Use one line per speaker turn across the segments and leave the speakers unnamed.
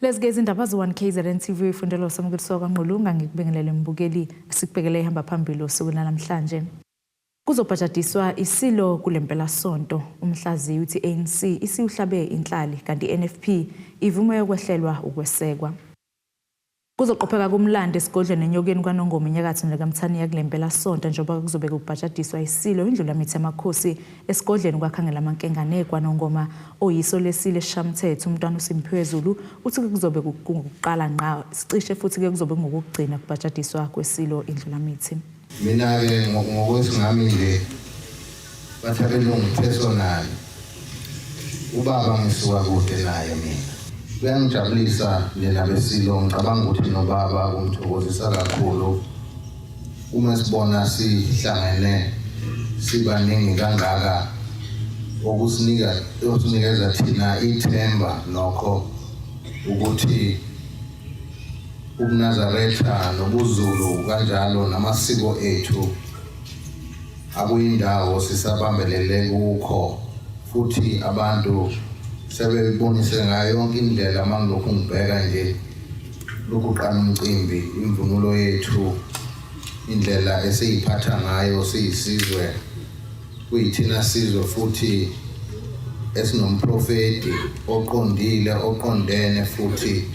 Lezi ke izindaba ze-1 KZN TV ifundela uSamukeliswa kwaNgqulunga ngikubingelele mbukeli sikubhekele ihamba phambili osukwini namhlanje. Kuzobhajadiswa isilo kule mpelasonto. Umhlaziyi uthi ANC isiwuhlabe inhlali kanti NFP ivume yokwehlelwa ukwesekwa. Kuzoqopheka kumlando esigodlweni eNyokeni kwaNongoma enyakatho nelikamthaniya kule mpelasonto njengoba kuzobe kubhajadiswa isilo iNdlulamithi yamakhosi esigodlweni kwaKhangelamankengane kwaNongoma oyiso lesilo esishamthetho uMntwana uSimphiwe Zulu uthi kuzobe kungokuqala ngqa sicishe futhi-ke kuzobe kungokugcina kubhajadiswa kwesilo iNdlulamithi.
Mina-ke ngokwesingami nje bathi abelungu personal ubaba ngisuka kude naye mina. Kuyangijabulisa nina besilo ngicabanga ukuthi nobaba kumthokozisa kakhulu uma sibona sihlangene sibaningi kangaka okusinika okusinikeza thina ithemba nokho ukuthi ubuNazaretha nobuZulu kanjalo namasiko ethu akuyindawo sisabambelele kukho futhi abantu sebebonise ngayo yonke indlela uma ngilokhu ngibheka nje lokuqala umcimbi imvunulo yethu indlela esiyiphatha ngayo siyisizwe kuyithina sizwe futhi esinomprofeti oqondile oqondene futhi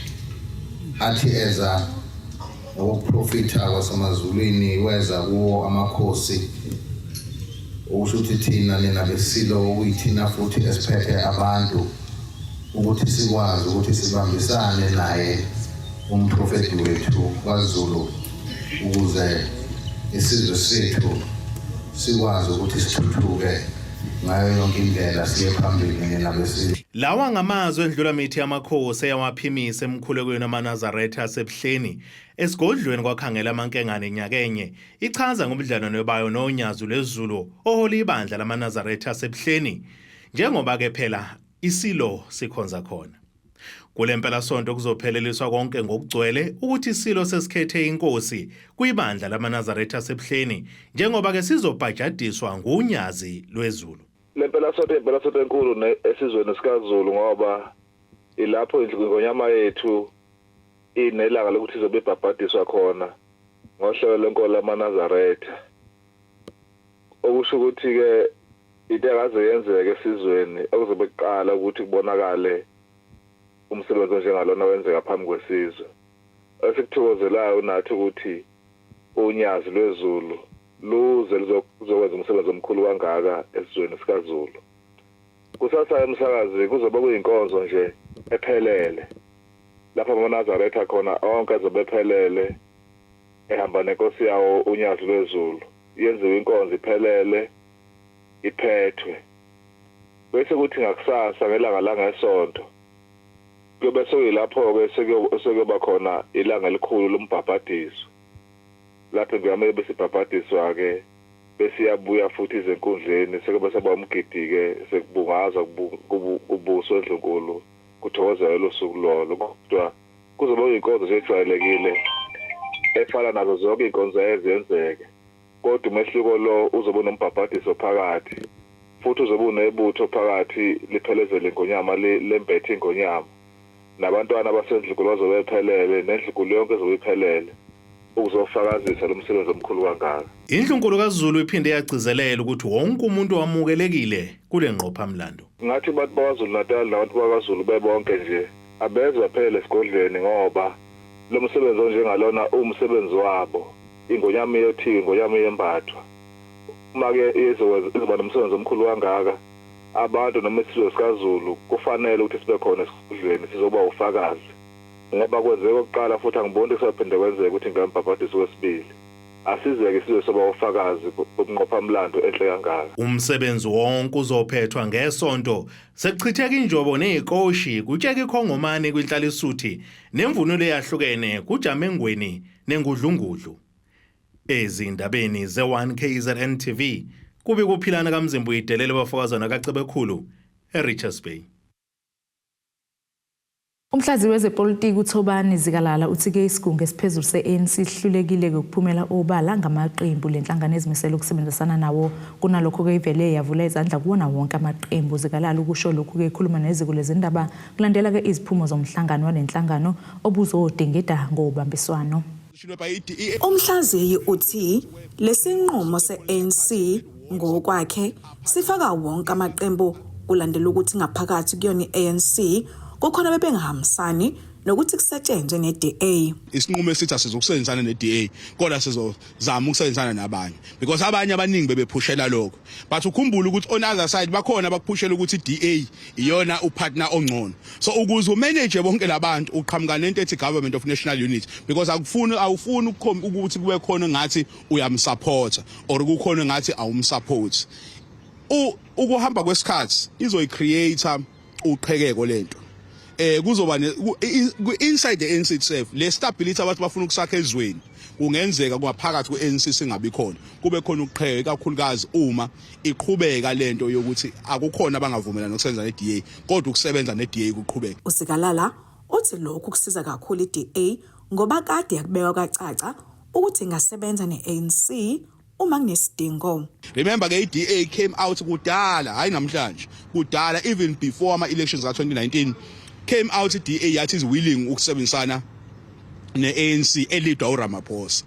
athi eza ngokuprofitha kwasemazulwini weza kuwo amakhosi okusho ukuthi thina nina besilo okuyithina futhi esiphethe abantu ukuthi sikwazi ukuthi sibambisane naye umprofeti wethu kwaZulu ukuze isizwe sethu sikwazi ukuthi sithuthuke ngayo yonke indlela siye phambili nina besizwe.
Lawa ngamazwi endlulamithi yamakhosi eyawaphimise emkhulekweni amaNazaretha aseBuhleni esigodlweni kwakhangela amankengane nyakenye ichaza ngobudlelwane bayo noNyazi lwezulu ohola ibandla lamaNazaretha aseBuhleni njengoba ke phela isilo sikhonza khona. Kule mpelasonto kuzopheleliswa konke ngokugcwele ukuthi isilo sesikhethe inkosi kwibandla lamaNazaretha aseBuhleni njengoba ke sizobhajadiswa nguNyazi lwezulu.
Le mpelasonto impelasonto enkulu esizweni sikaZulu ngoba ilapho ingonyama yethu inelanga lokuthi izobe ibhabhadiswa khona ngohlelo lwenkolo yamaNazaretha. Okusho ukuthi-ke into engaze yenzeke esizweni okuzobe kuqala ukuthi kubonakale umsebenzi onjengalona wenzeka phambi kwesizwe. Esikuthokozelayo nathi ukuthi uNyazi lwezulu luze luzokwenza umsebenzi omkhulu kangaka esizweni sikaZulu. Kusasa emsakazi kuzobe kuyinkonzo nje ephelele lapho amaNazaretha khona onke azobe ephelele ehamba nenkosi yawo uNyazi lwezulu. Yenziwe inkonzo iphelele iphethwe. Bese kuthi ngakusasa ngelanga langesonto kuyobe sekuyilapho-ke sekuyoba khona ilanga elikhulu lombhabhadiso lapho ngiyame besibhabhadiswa-ke bese iyabuya futhi izenkundleni sekube seba umgidi-ke sekubungazwa kubuswa endlunkulu kuthokozelwe lo suku lolo kodwa kuzobe kuyinkonzo nje ejwayelekile efana nazo zonke iy'nkonzo eziyenzeke kodwa umehluko lo uzobe unombhabhadiso phakathi futhi uzobe unebutho phakathi liphelezele ingonyama lembethe ingonyama nabantwana basendlunkulu bazobe bephelele nendlunkulu yonke ezobe iphelele ukuzofakazisa lo msebenzi omkhulu kangaka.
Indlunkulu kaZulu iphinde yagcizelela ukuthi wonke umuntu wamukelekile kule ngqophamlando.
Ngathi abantu bakwaZulu Natal nabantu bakwaZulu bebonke nje abeze baphelele esigodlweni ngoba lo msebenzi onjengalona uwumsebenzi wabo. Ingonyama iyothiwa, ingonyama iyembathwa. Uma-ke izoba nomsebenzi omkhulu kangaka abantu noma isizwe sikaZulu kufanele ukuthi sibe khona esigodlweni sizoba ufakazi ngoba kwenzeka okokuqala futhi angiboni ukuthi kusaphinde kwenzeke ukuthi ngambhabhadisa okwesibili. Asizeke isizwe soba ufakazi bobunqophamlando enhle kangaka.
Umsebenzi wonke uzophethwa ngeSonto sekuchitheka injobo nezikoshi kutsheka ikhongomane kwinhlalisuthi nemvunulo eyahlukene kujame engweni nengudlungudlu. Ezindabeni ze-1 KZN TV kubi kuphilana kaMzimbu uyidelele bafokazana kaCebekhulu eRichards Bay.
Umhlaziyi wezepolitiki uThobani Zikalala uthi-ke isigungu esiphezulu se-ANC sihlulekile-ke ukuphumela obala ngamaqembu le nhlangano ezimisele ukusebenzisana nawo. Kunalokho-ke ivele yavula izandla kuwona wonke amaqembu. Zikalala ukusho lokhu-ke ekhuluma neziko lezindaba kulandela-ke iziphumo zomhlangano wale nhlangano obuzodingida ngobambiswano.
Umhlaziyi uthi lesinqumo se-ANC ngokwakhe sifaka wonke amaqembu kulandela ukuthi ngaphakathi kuyona i-ANC kukhona bebengahambisani nokuthi kusetshenzwe ne-DA.
Isinqumo esithi asizokusebenzisana ne-DA, kodwa sizozama ukusebenzisana nabanye, because abanye abaningi bebephushela lokho. But ukhumbule ukuthi on other side bakhona abakuphushela ukuthi i-DA iyona upartner ongcono. So ukuze umanage bonke labantu, uqhamuka nento ethi government of national unity, because akufuni, awufuni ukuthi kube khona ngathi uyamsupporta or kukhona ngathi awumsupport. Ukuhamba kwesikhathi izoyicreate uqhekeko lento, kuzoba inside the ANC itself, le stability abantu bafuna ukusakha ezweni, kungenzeka kwaphakathi kwe-ANC singabi khona, kube khona ukuqheka, ikakhulukazi uma iqhubeka lento yokuthi akukhona abangavumelana nokusebenza ne-DA, kodwa ukusebenza ne-DA kuqhubeka.
UZikalala uthi lokhu kusiza kakhulu i-DA ngoba kade yakubekwa kwacaca ukuthi ingasebenza ne-ANC uma kunesidingo.
Remember ke, i-DA came out kudala, hayi namhlanje, kudala, even before ama elections ka-2019, came out i-DA yathi is willing ukusebenzisana ne-ANC eleadwa uRamaphosa.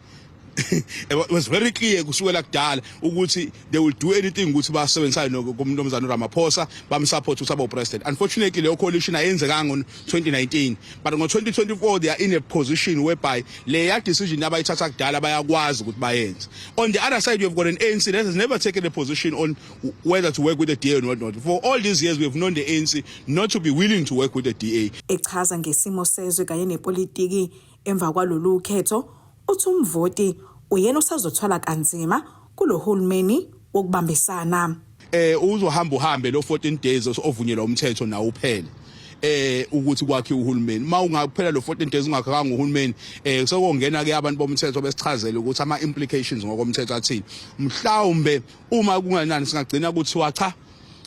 It was very clear kusukela kudala ukuthi they will do anything ukuthi basebenzisane nokumnumzana uRamaphosa, bamsupport ukuthi abe president. Unfortunately, leyo coalition ayenzekanga ngo-2019, but ngo-2024 they are in a position whereby leya decision abayithatha kudala bayakwazi ukuthi bayenze. On the other side, you have got an ANC that has never taken a position on whether to work with the DA or not. For all these years, we have known the ANC not to be willing to work with the DA.
Echaza ngesimo sezwe kanye nepolitiki emva kwalolu khetho, uthi umvoti uyena osazothwala kanzima kulohulumeni wokubambisana.
Uzohamba uhambe lo 14 days ovunyelwa umthetho nawo uphele ukuthi kwakhe uhulumeni. Uma ungaphela lo 14 days ungakhakanga uhulumeni, sokongena ke abantu bomthetho besichazele ukuthi ama implications ngokomthetho athini. Mhlawumbe uma kunganani, singagcina kuthiwa cha,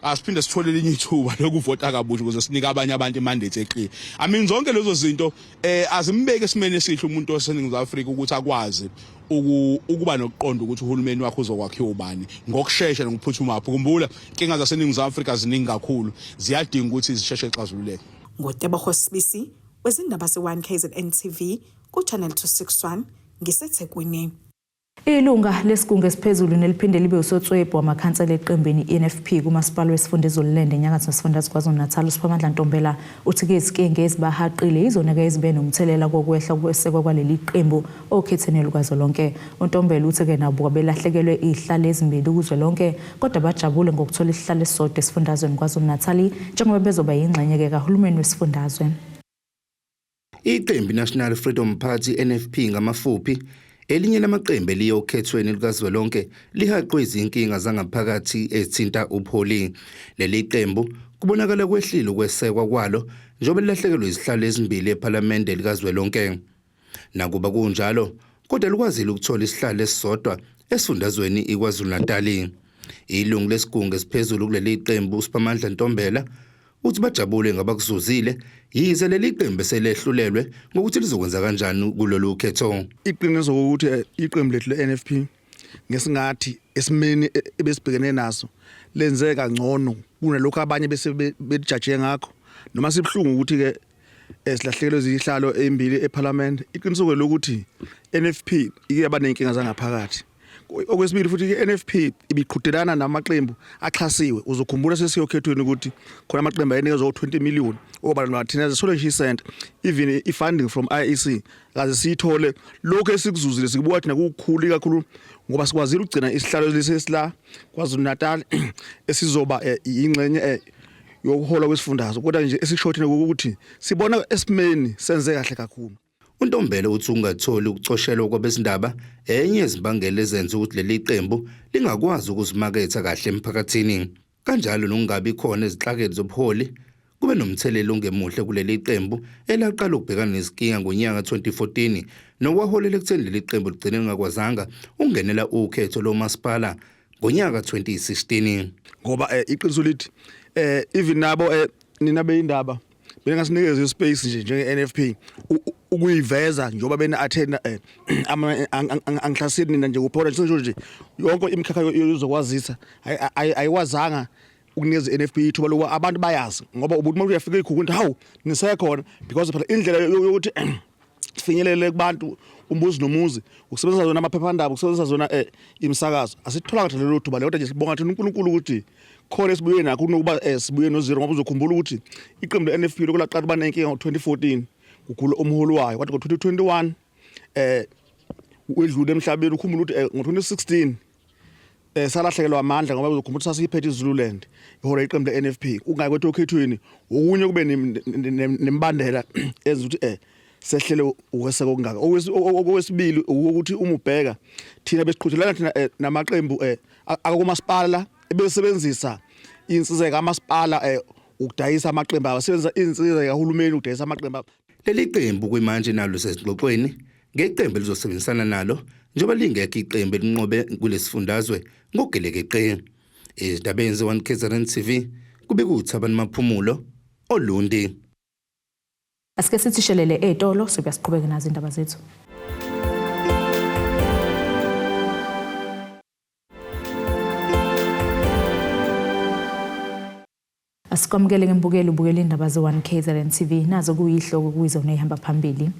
asiphinde sithole elinye ithuba lokuvota kabusha ukuze sinike abanye abantu imandate eclear. I mean, zonke lezo zinto azimbeke esimeni esihle umuntu waseNingizimu Afrika ukuthi akwazi ukuba nokuqonda ukuthi uhulumeni wakhe uzokwakhiwa ubani ngokushesha nokuphuthuma. Khumbula, inkinga zaseNingizimu Afrika ziningi kakhulu, ziyadinga ukuthi zisheshe xazululeke.
NguTebogo Sibisi wezindaba ze-1 KZN TV ku-Channel 261, ngiseThekwini.
Ilunga lesigungu esiphezulu neliphinde libe usotswebhu wamakhansela eqembini i-NFP kumasipala wesifunda iZululand enyakatho nesifundazwe KwaZulu-Natal, uSiphamandla Ntombela, uthi-ke izinkinga ezibahaqile yizona-ke ezibe nomthelela kokwehla kwesekwa kwaleli qembu okhethweni lukazwelonke. UNtombela uthi-ke nabo belahlekelwe izihlalo ezimbili kuzwelonke, kodwa bajabule ngokuthola isihlalo esisodwa esifundazweni KwaZulu-Natal njengoba bezoba yingxenye-ke kahulumeni wesifundazwe.
Iqembu National Freedom Party, NFP ngamafuphi, elinye lamaqembu eliye okhethweni lukazwelonke lihaqwe izinkinga zangaphakathi ezithinta ubuholi. Leli qembu kubonakala kwehlile ukwesekwa kwalo njengoba lilahlekelwe izihlalo ezimbili ePhalamende likazwelonke. Nakuba kunjalo, kodwa likwazile ukuthola isihlalo esisodwa esifundazweni iKwaZulu-Natal. Ilungu lesigungu esiphezulu kuleli qembu, uSiphamandla Ntombela, uthi bajabule ngabakuzuzile, yize leli qembu selehlulelwe ngokuthi lizokwenza kanjani kulolu khetho.
Iqiniso ukuthi iqembu lethu le-NFP, ngesingathi esimeni ebesibhekene naso, lenze kangcono kunalokho abanye bese belijaje ngakho, noma sibhlungu ukuthi ke silahlekelwe izihlalo ezimbili eParliament. Iqiniso ke lokuthi NFP ike yaba nenkinga zangaphakathi. Okwesibili futhi, i-NFP ibiqhudelana namaqembu axhasiwe. Uzokhumbula sesiyokhethweni ukuthi khona amaqembu ayenikezwa u-20 million, obala thina sithole nje isent, even i-funding from IEC kaze siyithole. Lokho esikuzuzile sikubuka thina kukhulu kakhulu ngoba sikwazile ukugcina isihlalo lesi esila KwaZulu Natal esizoba ingxenye yokuhola kwesifundazwe, kodwa nje esikusho thina ukuthi sibona esimeni senze kahle kakhulu.
UNtombela uthi ukungatholi ukucoshelwa kwabezindaba enye yezimbangela ezenza ukuthi leli qembu lingakwazi ukuzimaketha kahle emphakathini. Kanjalo nokungabi khona ezinhlakeni zobuholi kube nomthelela ongemuhle kuleli qembu elaqala ukubhekana nezinkinga ngonyaka 2014, nokwaholela ekutheni leli qembu ligcine lingakwazanga ukungenela ukhetho lomasipala ngonyaka 2016.
Ngoba iqiniso lithi even nabo nina beyindaba Bengasinikeza ispace nje njenge-NFP ukuyiveza njengoba bena attend angihlaseli nina nje kuphela nje nje yonke imikhakha yozokwazisa ayikwazanga ukunikeza i-NFP ithuba lokuba abantu bayazi ngoba ubuthi uma uyafika ekhukhu hawu nisekhona because phela indlela yokuthi sifinyelele kubantu umuzi nomuzi ukusebenzisa zona amaphephandaba ukusebenzisa zona eh, imisakazo asithola kahle lelo thuba leyo kodwa nje sibonga thina uNkulunkulu ukuthi khona esibuye nakho kunokuba eh, sibuye no-zero ngoba uzokhumbula ukuthi iqembu le-NFP lokhu laqala uba nenkinga ngo-2014 kugula umholi wayo kwathi ngo-2021 eh wedlule emhlabeni ukhumbula ukuthi eh, ngo-2016 eh salahlekelwa amandla ngoba uzokhumbula ukuthi sasiyiphethe iZululand ihola iqembu le-NFP ungayi kwethu okhethweni okunye kube nembandela enza ukuthi eh sehlele ukweseka okungaka okwesibili ukuthi uma ubheka thina besiqhudelana thina eh, namaqembu eh akomasipala ebesebenzisa insiza kamasipala eh ukudayisa amaqembu abasebenzisa insiza kahulumeni ukudayisa amaqembu abo
Leli qembu kwimanje nalo lisezingxoxweni ngeqembu elizosebenzisana nalo njengoba lingekho iqembu elinqobe kulesifundazwe ngogelekeqe. Ezindabeni ze-1 KZN TV kube kuwuthabani Maphumulo oLundi.
Asike sithi shelele ey'tolo sobuya siqhubeke nazo indaba zethu. Asikwamukele ngembukeli ubukela indaba ze-1 KZN TV nazo kuyihloko kuyizona ey'hamba phambili.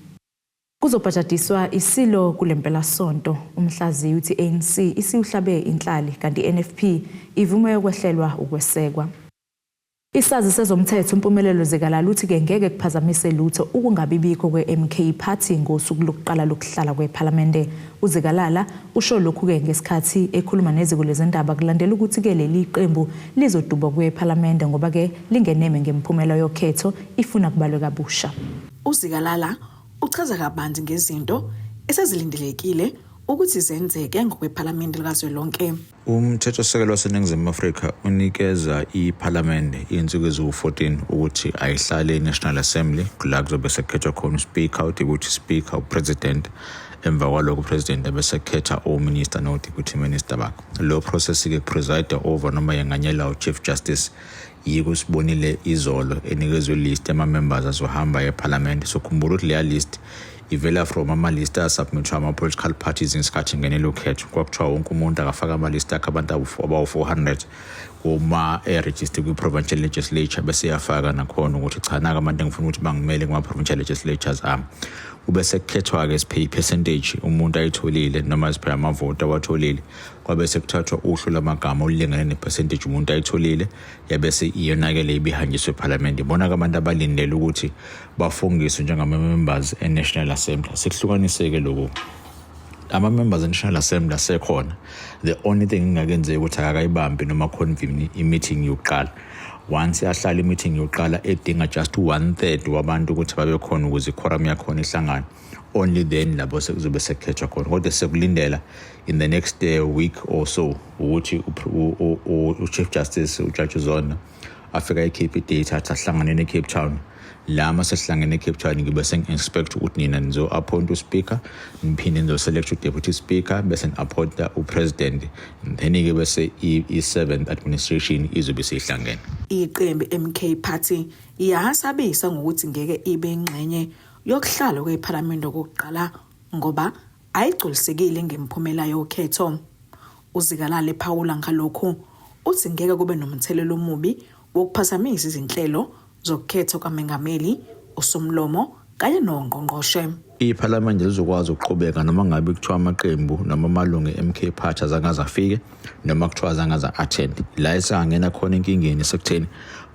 Kuzobhajadiswa isilo kule mpelasonto. Umhlaziyi uthi ANC isiwuhlabe inhlali kanti i-NFP ivume ukwehlelwa ukwesekwa. Isazi sezomthetho uMpumelelo Zikalala uthi-ke ngeke kuphazamise lutho ukungabibikho kwe-MK Party ngosuku lokuqala lokuhlala kwephalamende. UZikalala usho lokhu-ke ngesikhathi ekhuluma neziko lezindaba kulandela ukuthi-ke leli qembu lizoduba kwephalamende ngoba-ke lingeneme ngemiphumela yokhetho ifuna kubalwe kabusha.
UZikalala uchaza kabanzi ngezinto esezilindelekile ukuthi zenzeke ngokwephalamende likazwelonke.
Umthethosisekelo waseNingizimu Afrika unikeza iPhalamende iy'nsuku eziwu-14 ukuthi ayihlale i-National Assembly la kuzobe sekukhethwa khona uSpeaker, uDeputy Speaker, uPresident. Emva kwalokho uPresident abesekhetha oMinister no-Deputy Minister bakhe. Lo process-ke preside over noma yenganyelwa uChief Justice yiko sibonile izolo enikezwe list yama-members azohamba ephalamende. So khumbula ukuthi leya list ivela from ama-list asubmithwa ama-political parties ngesikhathi ngenela ukhetho. Kwakuthiwa wonke umuntu akafake ama-list akhe abantu abawu-400 kuma erejiste kwi-provincial legislature bese yafaka nakhona ukuthi cha naka abantu engifuna ukuthi bangimele kuma-provincial legislatures ami. Kube sekukhethwa-ke siphe i-percentage umuntu ayitholile noma siphe amavoti awatholile, kwabe sekuthathwa uhlu lamagama olulingene ne-percentage umuntu ayitholile yabese iyona-ke le ibihanjiswe ephalamende. Ibona-ke abantu abalindele ukuthi bafungiswe njengama-members e-National Assembly. Sekuhlukaniseke lokhu. Ama-members e-National Assembly asekhona. The only thing engakenzeki ukuthi akakayibambi noma convene i-meeting yokuqala. Once yahlala i-meeting yokuqala edinga just 1/3 wabantu ukuthi babe khona ukuze i-quorum yakhona ihlangane. Only then labo sekuzobe sekukhethwa khona. Kodwa sekulindela in the next week or so ukuthi u-Chief Justice uJudge Zondo afika ekhiphe i-date athi ahlanganeni eCape Town. La mase sihlangene eCape Town ngibe sengi-expect ukuthi nina nizo-appoint uSpeaker, niphinde nizo-select u-Deputy Speaker bese ni-appointa u-President, then-ke bese i-seventh administration izobe seyihlangene.
Iqembu MK Party yasabisa ngokuthi ngeke ibe ingxenye yokuhlala kwephalamende okokuqala ngoba ayigculisekile ngemiphumela yokhetho. UZikalala ephawula ngalokhu uthi ngeke kube nomthelela omubi wokuphazamisa izinhlelo zokukhetha kwamengameli, usomlomo kanye nongqongqoshe.
Iphalamende lizokwazi ukuqhubeka noma ngabe kuthiwa amaqembu noma amalungu e-MK Party azange aze afike noma kuthiwa azange aze attend. La esangena khona enkingeni sekutheni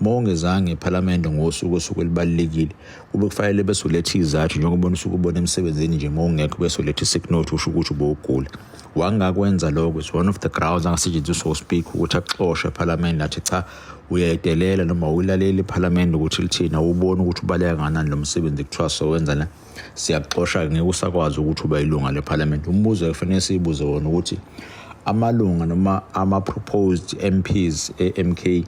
uma ungezange ephalamende ngosuku osuke libalulekile kube kufanele bese uletha izathu njengoba usuke ubona emsebenzini nje uma ungekho bese uletha i-sick note usho ukuthi ubowugula. Wangakwenza lokho is one of the grounds angasetshenziswa uSpeaker ukuthi axoshwe ephalamende athi cha uyayidelela noma uyilaleli iphalamende ukuthi lithini, awuboni ukuthi ubaleka kangakanani lo msebenzi kuthiwa sowenza la, siyakuxosha ngeke usakwazi ukuthi ube ilunga lephalamende. Umbuzo ekufanele siyibuze wona ukuthi amalunga noma ama-proposed MPs e-MK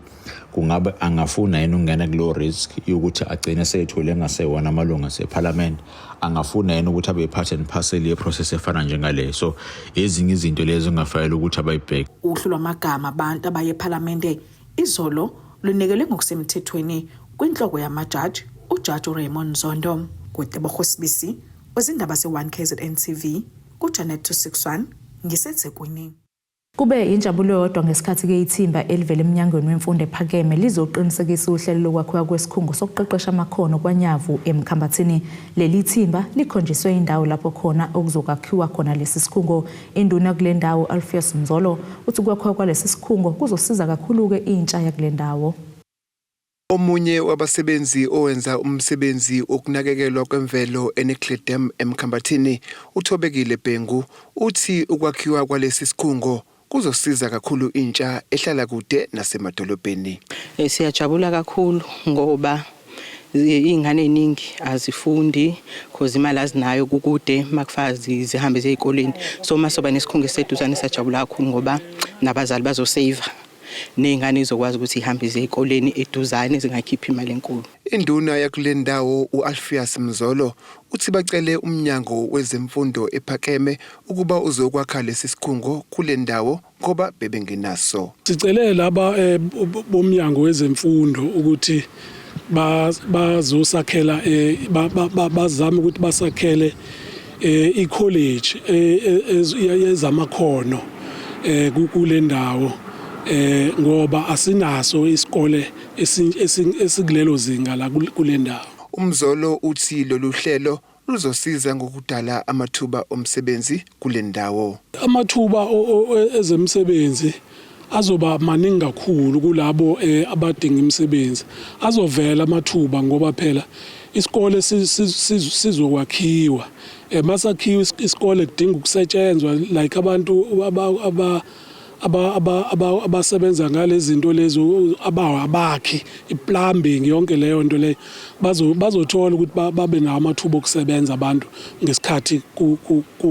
kungabe angafuna yini ukungena kulo risk yokuthi agcine seyithole engasewona amalunga asephalamende, angafuna yini ukuthi abe part and parcel ye-process efana njengaleyo. So ezinye izinto lezo engafanele ukuthi abayibheke.
Uhlu lwamagama abantu abaye ephalamende izolo lunikelwe ngokusemthethweni kwinhloko yamajaji. uJaji uRaymond Zondo. KuTebogo Sibisi wezindaba ze-1 KZN TV kuJanet 261 ngiseThekwini.
Kube injabulo yodwa ngesikhathi-ke ithimba elivela emnyangweni wemfundo ephakeme lizoqinisekisa uhlelo lokwakhiwa kwesikhungo sokuqeqesha amakhono kwaNyavu eMkhambathini. Leli thimba likhonjiswe indawo lapho khona okuzokwakhiwa khona lesi sikhungo. Induna kule ndawo Alpheus Mzolo uthi ukwakhiwa kwalesi sikhungo kuzosiza kakhulu-ke intsha yakule ndawo.
Omunye wabasebenzi owenza umsebenzi wokunakekelwa kwemvelo eNickley Dam eMkhambathini, uThobekile Bhengu, uthi ukwakhiwa kwalesi sikhungo kuzosiza kakhulu intsha ehlala kude nasemadolobheni.
Siyajabula kakhulu ngoba iy'ngane ey'ningi azifundi cause imali azinayo kukude makufaka zihambe ziye ey'koleni, so uma soba nesikhungo esiseduzane siyajabula kakhulu ngoba nabazali bazoseva ney'ngane zizokwazi ukuthi zihambe ziye ey'koleni eduzane zingakhiphi imali enkulu.
Induna yakule ndawo u-Alpheus Mzolo uthi bacele umnyango wezemfundo ephakeme ukuba uzokwakha lesi sikhungo kule ndawo ngoba bebengenaso.
Sicele laba bomnyango wezemfundo ukuthi bazosakhela bazame ukuthi basakhele i-college yezamakhono kule ndawo ngoba asinaso isikole esikulelo zinga la kule ndawo.
UMzolo uthi lolu hlelo luzosiza ngokudala amathuba omsebenzi kule ndawo.
Amathuba ezemisebenzi azoba maningi kakhulu kulabo abadinga imisebenzi. Azovela amathuba ngoba phela isikole sizokwakhiwa. Masakhiwa isikole kudinga ukusetshenzwa like abantu abasebenza ngalezi zinto lezi abakhi i-plumbing yonke leyo nto leyo bazothola ukuthi babe nawo amathuba okusebenza abantu ngesikhathi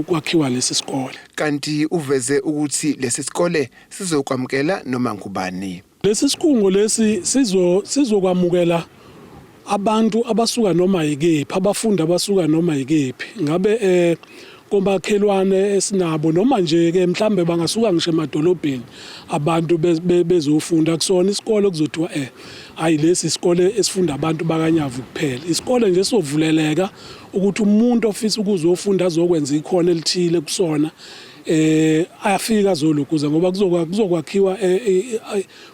kwakhiwa lesi sikole.
Kanti uveze ukuthi lesi sikole sizokwamukela noma ngubani.
Lesi sikhungo lesi sizokwamukela abantu abasuka noma yikephi, abafundi abasuka noma yikephi, ngabe komakhelwane esinabo noma nje ke mhlambe bangasuka ngisho emadolobheni abantu bezofunda kusona isikole kuzothiwa hayi lesi isikole esifunda abantu bakaNyavu kuphela. Isikole nje sovuleleka ukuthi umuntu ofisa ukuzofunda azokwenza ikhono elithile kusona ayafika azolokuza ngoba kuzokwakhiwa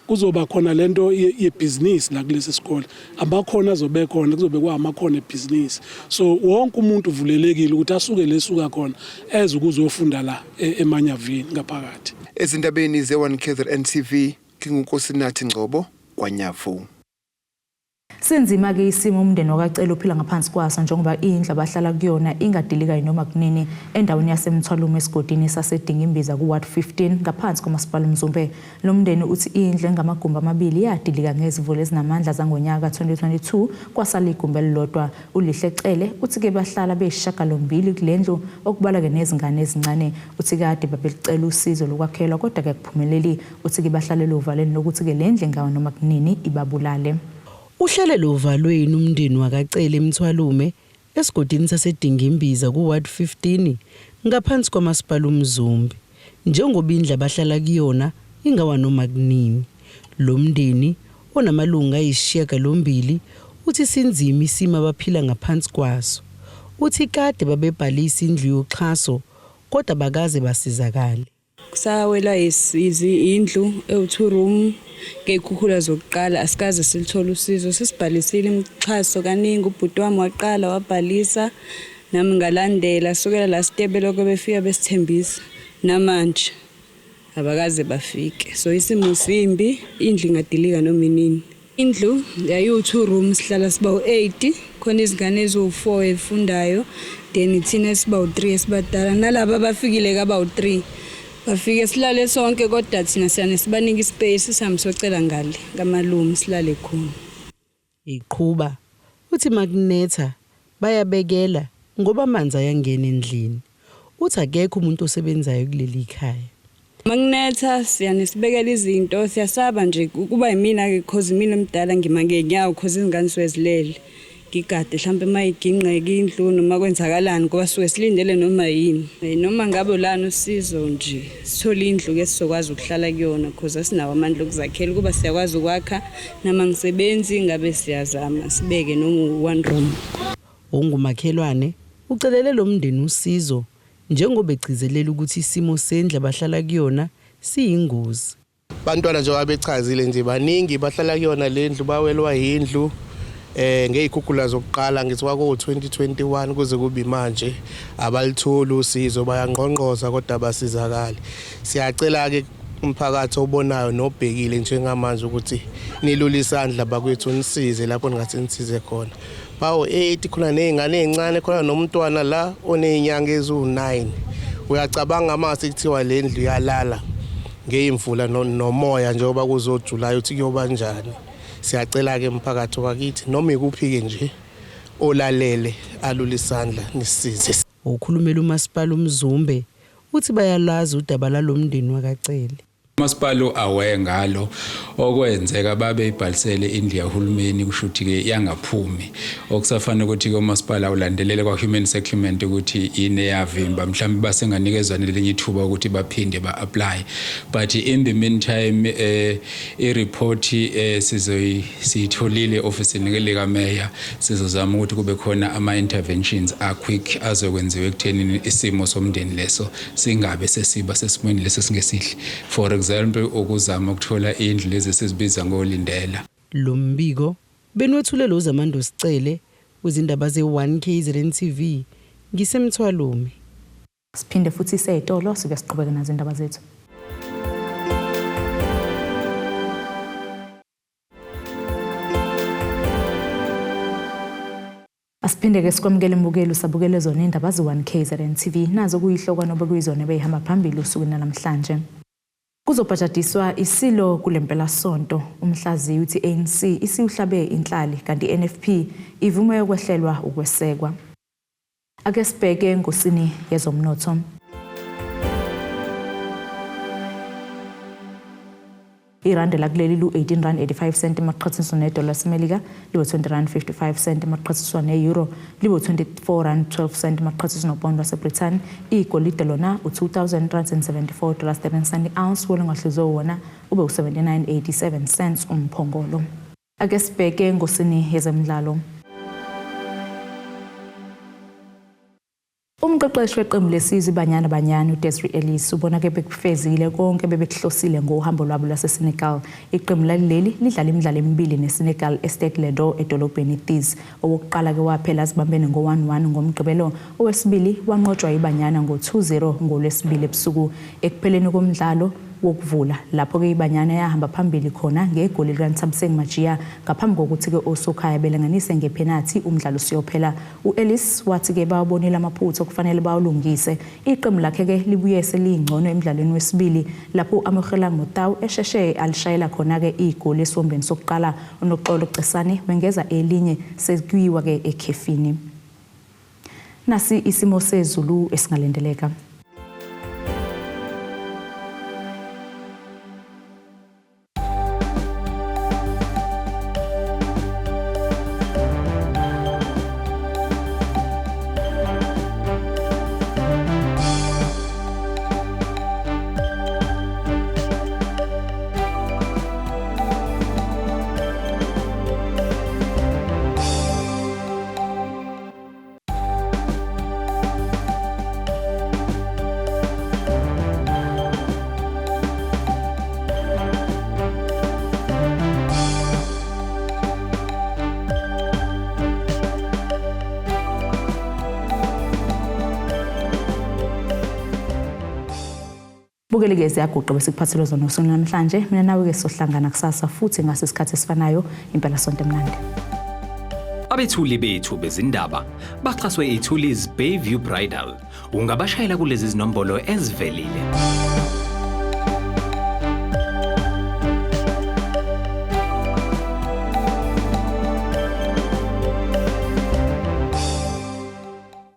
kuzoba khona lento yebhizinisi la kulesi sikole. Amakhono azobe khona kuzobe kwamakhono ebhizinisi, so wonke umuntu uvulelekile ukuthi asuke lesuka khona eze ukuzofunda la eManyavini ngaphakathi.
Ezindabeni ze-1 KZN TV nginguNkosinathi Ngcobo kwaNyavu.
Sinzima-ke isimo umndeni wakwaCele uphila ngaphansi kwaso njengoba indlu abahlala kuyona ingadilika noma kunini endaweni yaseMthwalume esigodini saseDingimbiza ku-Ward 15 ngaphansi komasipala uMzumbe. Lo mndeni uthi indlu engamagumbi amabili yadilika ngezimvula ezinamandla zangonyaka ka-2022 kwasala igumbi elilodwa. ULihle Cele uthi-ke bahlala beyisishiyagalombili kule ndlu okubalwa-ke nezingane ezincane. Uthi kade babelicela usizo lokwakhelwa kodwa-ke akuphumeleli. Uthi-ke bahlalele uvalweni lokuthi-ke le ndlu ingawa noma kunini ibabulale.
Uhlalele ovalweni umndeni wakaCele eMthwalume esigodini saseDingimbiza ku-Ward 15 ngaphansi kwamasipala uMzumbe njengoba indlu abahlala kuyona ingawa noma kunini. Lo mndeni onamalungu ayisishiyagalombili uthi sinzima isimo abaphila ngaphansi kwaso. Uthi kade babebhalisa indlu yoxhaso kodwa bakaze basizakale.
Kusawela indlu ewu-2 room ngey'khukhula zokuqala, asikaze silithole usizo. Sisibhalisile imixhaso kaningi, ubhuti wami waqala wabhalisa, nami ngalandela. Sukela la step elokhu befika besithembisa, namanje abakaze bafike. So isimo simbi, indlu ingadilika noma inini. Indlu yayiwu-2 room, sihlala siba u-8, khona izingane eziwu-4 ezifundayo, then thina siba u-3 esibadala, nalaba abafikile kaba u-3. Bafike silale sonke kodwa thina siyane sibanika ispace sihambe siyocela ngale kamalume silale khona.
Iqhuba uthi makunetha bayabekela ngoba amanzi ayangena endlini. Uthi akekho umuntu osebenzayo kuleli khaya.
Makunetha siyane sibekela izinto, siyasaba nje kuba yimina ke cause imina omdala ngima ngenyawo cause izingane zisuke zilele. Igigade mhlawumbe uma igingqeka indlu noma kwenzakalani ngoba suke silindele noma yini. Noma ngabe lana usizo nje sithole indlu ke sizokwazi ukuhlala kuyona because asinawo amandla okuzakhela ukuba siyakwazi ukwakha nama ngisebenzi ngabe siyazama sibeke noma one room.
Ongumakhelwane ucelele lo mndeni usizo njengoba egcizelela ukuthi isimo sendlu abahlala kuyona siyingozi.
Bantwana njengoba bechazile nje baningi bahlala kuyona le ndlu bawelwa yindlu ngey'khukhula zokuqala ngithi kwako-2021 kuze kube manje abalitholi usizo bayangqongqoza kodwa abasizakali. Siyacela-ke umphakathi obonayo nobhekile njengamanje ukuthi nilule isandla bakwethu nisize lapho ningathi nisize khona. Bawu-8 khona ney'ngane ey'ncane khona nomntwana la oney'nyanga eziwu-9. Uyacabanga mase kuthiwa le ndlu iyalala ngey'mvula nomoya njengoba kuzojulayi ukuthi kuyoba njani. Siyacela-ke mphakathi wakithi noma ikuphi-ke nje olalele alule isandla nisize.
Okhulumela uMasipala uMzumbe uthi bayalazi udaba lalomndeni wakaCele.
Umasipala u-aware ngalo okwenzeka babe ibhalisele indlu yahulumeni kusho ukuthi-ke yangaphumi okusafanele ukuthi-ke umasipala ulandelele kwa-human settlement ukuthi yini eyavimba mhlawumbe basenganikezwa nelinye ithuba ukuthi baphinde ba-apply but in the meantime i-report siyitholile ofisini likameya sizozama ukuthi kube khona ama-interventions a-quick azokwenziwa ekuthenini isimo somndeni leso singabe sesiba sesimweni leso singesihle for example ukuzama ukuthola indlu lezi esizibiza ngolindela.
Lo mbiko benwethulelwe uZamando Sicele wezindaba ze-1 KZN TV ngisemthwalume.
Siphinde futhi seyitolo sibuye siqhubeke nazo indaba zethu. Asiphinde-ke sikwamukele mbukeli usabukele zona indaba ze-1 KZN TV nazo kuyihlokwana obekuyizona ebeyihamba phambili usukwini namhlanje. Kuzobhajadiswa isilo kule mpelasonto. Umhlaziyi uthi ANC isiwuhlabe inhlali kanti NFP ivume ukwehlelwa ukwesekwa. Ake sibheke engosini yezomnotho. Irandi lakuleli lu-18 rand 85 cent emaqhathaniswa nedola lasemelika liwu-20 rand 55 cent emaqhathaniswa ne-euro liwu-24 rand 12 cent emaqhathaniswa nopound waseBrithani. Igolide lona u-2374 dollars 13 cent i-ounce wolungahluzwe wona ube u-79.87 cents umphongolo. Ake sibheke engosini yezemidlalo. Umqeqeshi weqembu lesizwe iBanyana Banyana uDesiree Ellis ubona ke bekufezile konke bebekuhlosile ngohambo lwabo lwaseSenegal. Iqembu laleli lidlala imidlalo emibili neSenegal eStade Ledor edolobheni Thiès. Owokuqala ke waphela zibambene ngo-1-1 ngoMgqibelo, owesibili wanqotshwa iBanyana ngo-2-0 ngoLwesibili ebusuku. Ekupheleni komdlalo wokuvula lapho ke iBanyana yahamba phambili khona ngegoli likaNthabiseng Majiya ngaphambi kokuthi ke osokhaya belinganise ngepenalty umdlalo usiyophela. U-Ellis wathi ke bawabonile amaphutha okufanele bawalungise. Iqembu lakhe ke libuye selingcono emdlalweni wesibili lapho u-Amogelang Motau esheshe alishayela khona ke igoli esiwombeni sokuqala. uNoxolo Cesane wengeza elinye sekuyiwa ke ekhefini. Nasi isimo sezulu esingalindeleka. Bukele-ke ziyaguqa bese kuphathelwe zona usuku namhlanje. Mina nawe-ke sohlangana kusasa futhi ngase isikhathi esifanayo. Impela sonto emnandi.
Abethuli bethu bezindaba baxhaswe iThulis Bayview Bridal. Ungabashayela kulezi zinombolo ezivelile.